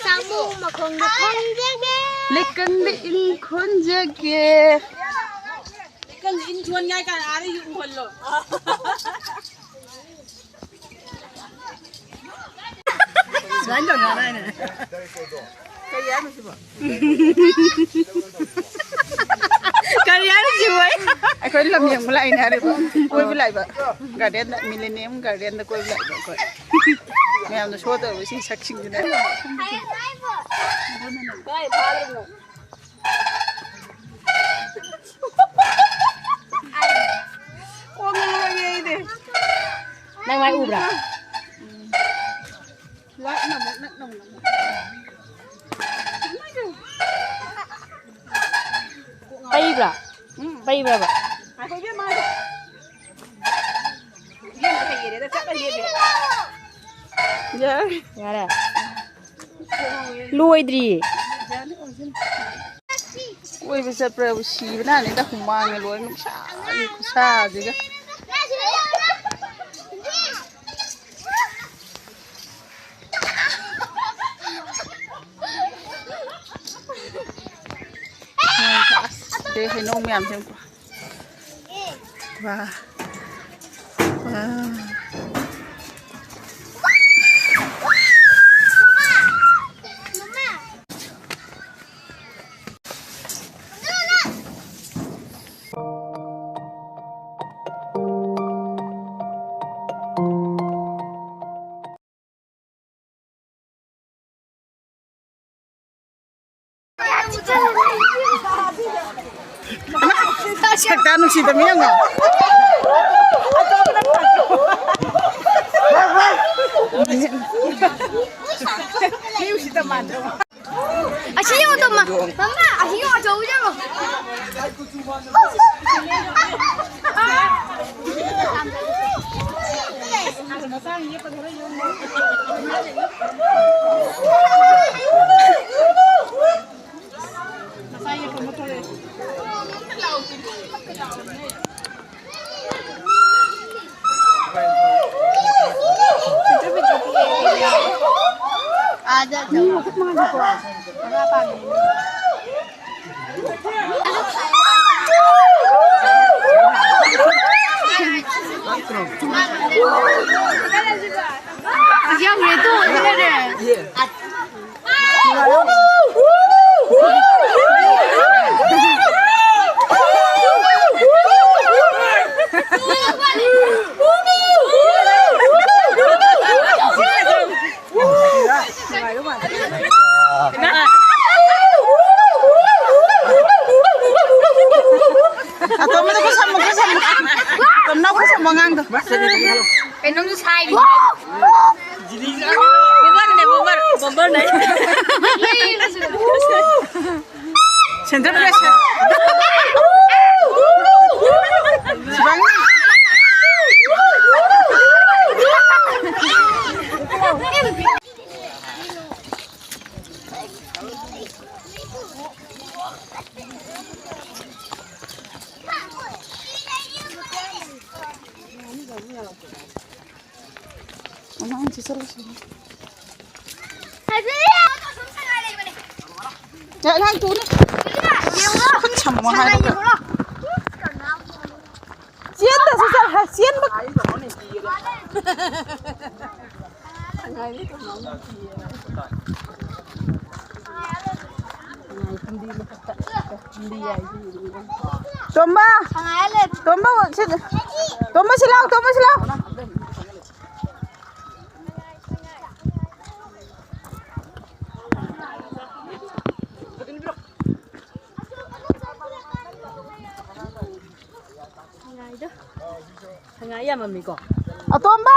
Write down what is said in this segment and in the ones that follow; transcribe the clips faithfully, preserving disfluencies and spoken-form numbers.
ꯁꯥꯃꯨ ꯃꯈꯣꯡꯗ ꯈꯣꯡꯖꯒꯦ꯫ ꯂꯩꯀꯪꯗ ꯏꯟ ꯈꯣꯟꯖꯒꯦ꯫ ꯂꯩꯀꯪꯗ ꯏꯟ ꯈꯣꯟꯉꯥꯏ ꯀꯥꯏꯅ ꯑꯥꯗ ꯌꯨꯡ ꯈꯣꯜꯂꯣ꯫ ꯁꯨꯃꯥꯏꯅ ꯇꯧꯅ ꯍꯥꯏꯅꯦ꯫ ꯀꯔꯤ ꯍꯥꯏꯅꯣ ꯁꯤꯕꯣ? ꯀꯔꯤ ꯍꯥꯏꯅꯣ ꯁꯤꯕꯣ? ꯑꯩꯈꯣꯏ ꯂꯝ ꯌꯦꯡꯕ ꯂꯥꯛꯏꯅꯦ ꯍꯥꯏꯔꯤꯕ꯫ ꯀꯣꯏꯕ ꯂꯥꯛꯏꯕ꯫ ꯒꯥꯔꯗꯦꯟꯗ, ꯃꯤꯂꯦꯅꯤꯌꯝ ꯒꯥꯔꯗꯦꯟꯗ ꯀꯣꯏꯕ ꯂꯥꯛꯏꯕ ꯑꯩꯈꯣꯏ꯫ ꯃꯌꯥꯝꯅ ꯁꯣ ꯇꯧꯔꯤꯕ ꯁꯤ ꯁꯛꯁꯤꯡꯁꯤꯅ꯫ ꯀꯣꯛ ꯉꯥꯎꯔꯦ ꯑꯩꯗꯤ꯫ ꯅꯪ ꯃꯥꯏ ꯎꯕ꯭ꯔꯥ? ꯂꯥꯛꯅꯕ, ꯅꯛꯅꯕ, ꯅꯛꯅꯕ꯫ ꯄꯩꯕ꯭ꯔꯥ? ꯎꯝ꯫ ꯄꯩꯕ꯭ꯔꯕ? ꯉꯥꯏꯈꯣ ꯏꯕꯦꯝꯃ, ꯉꯥꯏꯈꯣ꯫ ꯏꯕꯦꯝꯃ ꯍꯩꯔꯦꯗ, ꯆꯠꯂ ꯂꯦꯞꯄꯦ꯫ ꯌꯥꯔꯦ꯫ ꯌꯥꯔꯦ? ꯂꯣꯏꯗ꯭ꯔꯤꯌꯦ꯫ ꯀꯣꯏꯕ ꯆꯠꯄ꯭ꯔꯕꯨ ꯁꯤꯕꯅꯅꯤꯗ, ꯍꯨꯃꯥꯡꯅ ꯂꯣꯏꯅ ꯅꯨꯡꯁꯥꯒꯤ ꯈꯨꯁꯥꯁꯤꯒ꯫ ꯑꯁ, ꯁꯤꯗꯩ ꯍꯩꯅꯧ ꯃꯌꯥꯝꯁꯦ ꯑꯃꯨꯛ꯫ ꯋꯥ꯫ ꯋꯥ꯫ ꯁꯛꯇꯥ ꯅꯨꯡꯁꯤꯗ ꯃꯤ ꯌꯦꯡꯉꯣ꯫ ꯃꯤ ꯎꯁꯤꯠꯇ ꯃꯥꯟꯗ꯭ꯔꯣ? ꯑꯁꯤ ꯌꯦꯡꯉꯣ, ꯇꯣꯝꯕ꯫ ꯃꯃꯥ, ꯑꯁꯤ ꯌꯦꯡꯉꯣ, ꯑꯆꯧꯕ ꯌꯦꯡꯉꯣ꯫ ꯃꯤ ꯃꯈꯨꯠ ꯃꯉꯥꯁꯦꯀꯣ꯫ ꯌꯥꯝ ꯔꯦꯗꯣ ꯑꯣꯏꯔꯦ꯫ ꯑꯇꯣꯝꯕꯗ ꯈꯨꯠ ꯁꯝꯃꯣ, ꯈꯨꯠ ꯁꯝꯃꯣ꯫ ꯑꯇꯣꯝꯕꯅ ꯈꯨꯠ ꯁꯝꯃꯣ ꯑꯉꯥꯡꯗꯣ꯫ ꯀꯩꯅꯣꯝꯁꯨ ꯁꯥꯏꯔꯤ꯫ ꯕꯣꯝꯕꯔꯅꯦ, ꯕꯣꯝꯕꯔ, ꯕꯣꯝꯕꯔꯅꯦ꯫ Centre pressure. ꯁꯤꯕꯥꯏ꯫ ꯑꯉꯥꯡꯁꯤ ꯆꯠꯂꯁꯤ꯫ ꯌꯥ, ꯑꯉꯥꯡ ꯇꯨꯅꯤ꯫ ꯈꯨꯠ ꯁꯝꯃꯣ ꯍꯥꯏꯔꯒ꯫ ꯆꯦꯟꯗꯁꯨ ꯆꯠ-, ꯍꯥ, ꯆꯦꯟꯕ꯫ ꯇꯣꯝꯕ! ꯇꯣꯝꯕ, ꯁꯤ-, ꯇꯣꯝꯕ, ꯁꯤ ꯂꯥꯎ, ꯇꯣꯝꯕ, ꯁꯤ ꯂꯥꯎ꯫ ꯁꯉꯥꯏꯗꯣ꯫ ꯁꯉꯥꯏ ꯌꯥꯝꯃꯝꯃꯤꯀꯣ꯫ ꯑꯇꯣꯝꯕ!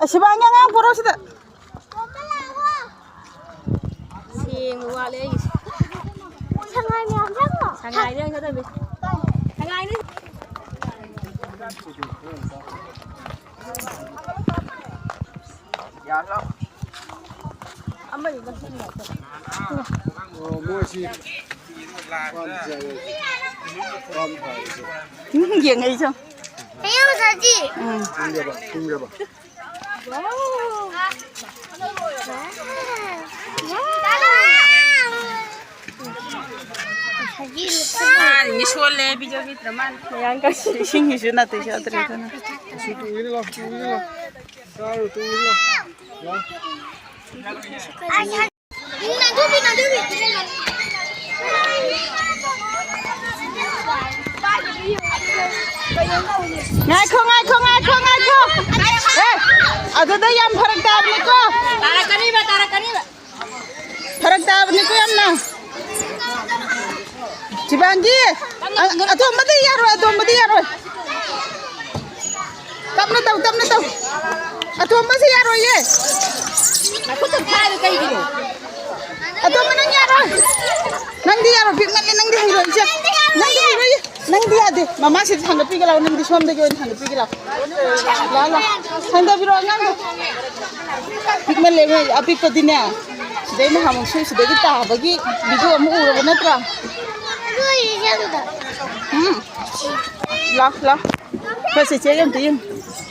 ꯑꯁꯤꯕꯥꯏꯅꯦ ꯑꯉꯥꯡ ꯄꯣꯔꯛꯑꯣ ꯁꯤꯗ꯫ ꯁꯦꯡꯕ ꯋꯥꯠꯂꯦ ꯑꯩꯒꯤꯁꯦ꯫ ꯁꯉꯥꯏ ꯃꯌꯥꯝꯁꯦ ꯌꯦꯡꯉꯣ꯫ ꯁꯉꯥꯏꯅꯦ ꯑꯣꯏꯅ ꯆꯠꯇꯣꯏꯅꯦ꯫ ꯁꯉꯥꯏꯅꯦ꯫ ꯑꯣ, ꯃꯣꯏꯁꯤ ꯎꯝ, ꯌꯦꯡꯉꯛꯏꯁꯦ꯫ ꯍꯦ, ꯌꯦꯡꯉꯛꯏꯁꯦ꯫ ꯎꯝ꯫ ꯊꯨꯝꯖꯕ, ꯊꯨꯝꯖꯕ꯫ ꯃꯥꯅꯤ ꯁꯣꯜꯂꯦ, ꯕꯤꯖꯣ ꯕꯤꯇ꯭ꯔ ꯃꯥꯅꯤ꯫ ꯃꯌꯥꯡ ꯀꯪꯉꯤ꯫ ꯏꯁꯤꯡꯒꯤꯁꯨ ꯅꯥꯇꯩ ꯆꯥꯗ꯭ꯔꯦ ꯑꯗꯨꯅ꯫ ꯁꯤ ꯇꯨꯡ ꯏꯜꯂꯣ, ꯇꯨꯡ ꯏꯜꯂꯣ꯫ ꯆꯥꯔꯣ, ꯇꯨꯡ ꯏꯜꯂꯣ꯫ ꯂꯥꯎ꯫ ꯉꯥꯏꯈꯣ, ꯉꯥꯏꯈꯣ, ꯉꯥꯏꯈꯣ, ꯉꯥꯏꯈꯣ꯫ ꯑꯦ, ꯑꯗꯨꯗ ꯌꯥꯝ ꯐꯔꯛ ꯇꯥꯕꯅꯤꯀꯣ꯫ ꯇꯥꯔꯛꯀꯅꯤꯕ, ꯇꯥꯔꯛꯀꯅꯤꯕ꯫ ꯐꯔꯛ ꯇꯥꯕꯅꯤꯀꯣ ꯌꯥꯝꯅ꯫ ꯁꯤꯕꯥꯟꯖꯤ, ꯑ-, ꯑꯇꯣꯝꯕꯗꯤ ꯌꯥꯔꯣꯏ, ꯑꯇꯣꯝꯕꯗꯤ ꯌꯥꯔꯣꯏ꯫ ꯇꯞꯅ ꯇꯧ, ꯇꯞꯅ ꯇꯧ꯫ ꯑꯇꯣꯝꯕꯁꯤ ꯌꯥꯔꯣꯏꯌꯦ꯫ ꯅꯈꯨꯠꯇ ꯐꯥꯔꯤꯗꯣ ꯀꯩꯒꯤꯅꯣ? ꯑꯇꯣꯝꯕ, ꯅꯪ ꯌꯥꯔꯣꯏ꯫ ꯅꯪꯗꯤ ꯌꯥꯔꯣꯏ, ꯄꯤꯛꯃꯜꯂꯦ, ꯅꯪꯗꯤ ꯍꯩꯔꯣꯏ, ꯏꯆꯦ꯫ ꯅꯪꯗꯤ ꯍꯩꯔꯣꯏꯌꯦ꯫ ꯅꯪꯗꯤ ꯌꯥꯗꯦ꯫ ꯃꯃꯥꯁꯤꯗ ꯊꯥꯡꯒꯠꯄꯤꯒꯦ ꯂꯥꯎ, ꯅꯪꯗꯤ ꯁꯣꯝꯗꯒꯤ ꯑꯣꯏꯅ ꯊꯥꯡꯒꯠꯄꯤꯒꯦ ꯂꯥꯎ꯫ ꯂꯥꯎ, ꯂꯥꯎ꯫ ꯊꯥꯡꯗꯕꯤꯔꯣ ꯑꯉꯥꯡꯗꯣ꯫ ꯄꯤꯛꯃꯜꯂꯦ, ꯃꯣꯏ ꯑꯄꯤꯛꯄꯗꯤꯅꯦ꯫ ꯁꯤꯗꯩ ꯅꯍꯥꯟꯃꯨꯛꯁꯨ ꯁꯤꯗꯒꯤ ꯇꯥꯕꯒꯤ ꯚꯤꯗꯤꯑꯣ ꯑꯃ ꯎꯔꯕ ꯅꯠꯇ꯭ꯔꯣ? ꯎꯝ꯫ ꯂꯥꯎ, ꯂꯥꯎ꯫ ꯑꯩꯈꯣꯏ ꯆꯦꯆꯦꯒꯤ ꯑꯝꯇ ꯌꯦꯡꯉꯨ꯫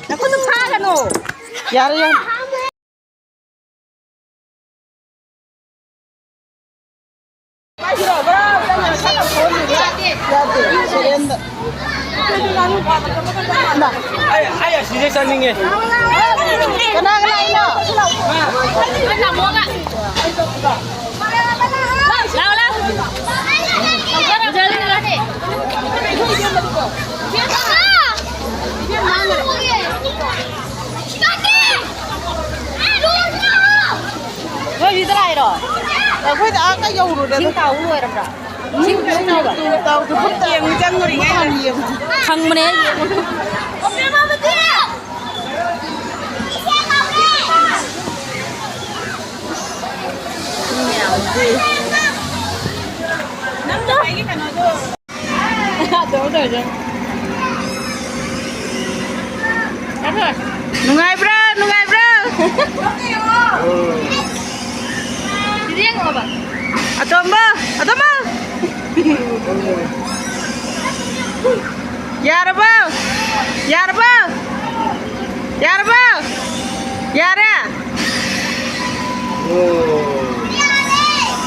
ꯅꯈꯨꯠꯇꯨ ꯐꯥꯒꯅꯨ꯫ ꯌꯥꯔꯦ, ꯌꯥꯔꯦ꯫ ꯌꯥꯗꯦ, ꯁꯦꯔꯦꯟꯗ꯫ ꯏꯃꯥ꯫ ꯑꯩ, ꯑꯩ ꯑꯁꯤꯗꯩ ꯆꯠꯅꯤꯡꯉꯦ꯫ ꯀꯅꯥ ꯀꯅꯥ ꯂꯥꯛꯏꯅꯣ? ꯂꯥꯛꯑꯣ, ꯂꯥꯛꯑꯣ꯫ ꯅꯣꯏ ꯁꯤꯗ ꯂꯥꯛꯏꯔꯣ? ꯑꯩꯈꯣꯏꯗ ꯑꯥ ꯀꯩ ꯌꯧꯔꯨꯔꯦ꯫ ꯏꯁꯤꯡ ꯇꯥꯍꯧ ꯂꯣꯏꯔꯕ꯭ꯔꯥ? ꯏꯁꯤꯡ ꯇꯥꯍꯧ ꯂꯣꯏꯔꯕ꯭ꯔꯥ? ꯌꯦꯡꯕ ꯆꯪꯉꯨꯔꯤꯉꯩꯗ꯫ ꯈꯪꯕꯅꯦ ꯑꯩ꯫ ꯅꯪ ꯉꯁꯥꯏꯒꯤ ꯀꯩꯅꯣꯗꯣ꯫ ꯅꯨꯡꯉꯥꯏꯕ꯭ꯔꯥ? ꯅꯨꯡꯉꯥꯏꯕ꯭ꯔꯥ? ꯑꯇꯣꯝꯕ, ꯑꯇꯣꯝꯕ! ꯌꯥꯔꯕꯣ? ꯌꯥꯔꯕꯣ? ꯌꯥꯔꯕꯣ? ꯌꯥꯔꯦ?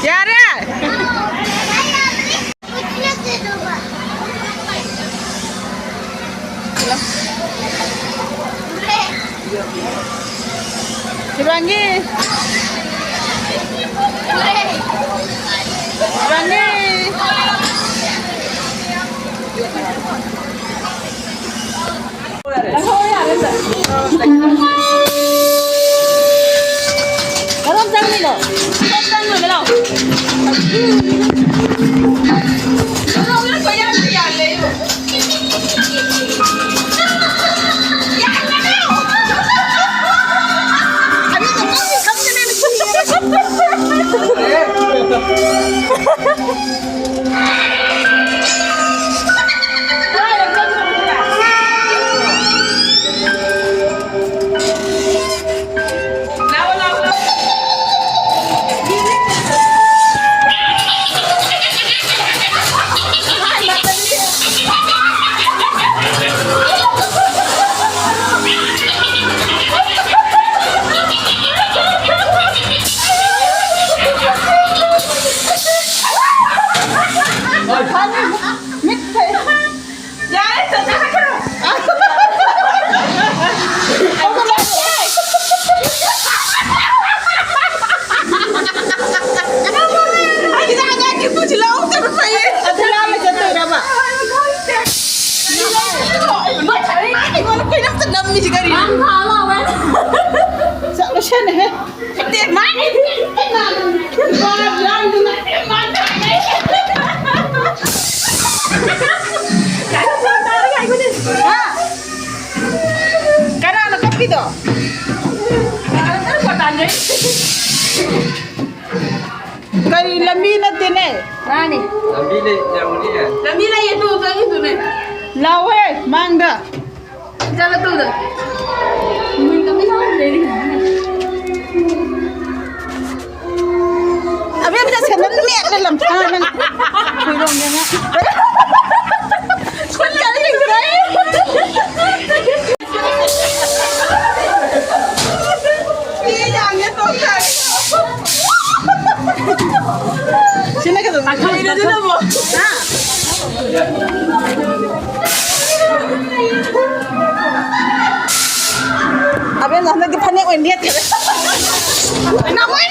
ꯌꯥꯔꯦ꯫ ꯁꯤꯕꯥꯡꯒꯤ꯫ ꯁꯤꯕꯥꯡꯒꯤ꯫ ꯀꯔꯣꯝ ꯆꯪꯉꯤꯅꯣ? ꯁꯣꯝ ꯆꯪꯉꯒ ꯂꯥꯎ꯫ ꯌꯥꯔꯦ, ꯆꯠꯂꯣ꯫ ꯑꯩꯒꯤꯗ ꯑꯉꯥꯡꯒꯤ ꯄꯨꯟꯁꯤ ꯂꯧꯍꯧꯗꯕ ꯐꯩꯌꯦ꯫ ꯑꯗꯨ ꯂꯥꯝꯃ ꯆꯠꯇꯣꯏꯔꯕ? ꯑꯩꯉꯣꯟꯗ ꯀꯩꯅꯣꯝꯇ ꯅꯝꯃꯤꯁꯤ ꯀꯔꯤꯅꯣ? ꯆꯠꯂꯨꯁꯦꯅꯦꯍꯦ꯫ ꯍꯥ? ꯀꯅꯥꯅꯣ ꯀꯞꯄꯤꯗꯣ? ꯀꯔꯤ ꯂꯝꯕꯤ ꯅꯠꯇꯦꯅꯦ? ꯃꯥꯅꯤ꯫ ꯂꯝꯕꯤ ꯂꯩ, ꯂꯝꯕꯤ ꯂꯩ꯫ ꯂꯝꯕꯤ ꯂꯩꯌꯦ, ꯇꯨ ꯆꯪꯉꯤꯗꯨꯅꯦ꯫ ꯂꯥꯎꯍꯦ, ꯃꯥꯡꯗ꯫ ꯆꯠꯂꯣ ꯇꯨꯗ꯫ ꯑꯕꯦꯝꯃ, ꯁꯦꯟꯗꯜ ꯃꯦꯠꯂ ꯂꯝꯊꯥ ꯅꯪ꯫ ꯈꯣꯏꯔꯣꯝꯗꯅ꯫ ꯈꯨꯠ ꯀꯔꯤ ꯂꯩꯇ꯭ꯔꯦ? ꯃꯤ ꯌꯥꯝꯅ ꯇꯣꯛꯈ꯭ꯔꯦ꯫ ꯑꯕꯦꯝꯅ ꯍꯟꯗꯛꯇꯤ ꯐꯅꯦꯛ ꯑꯣꯏꯅ ꯅꯦꯠꯈ꯭ꯔꯦ꯫ ꯅꯥꯎꯕꯤ!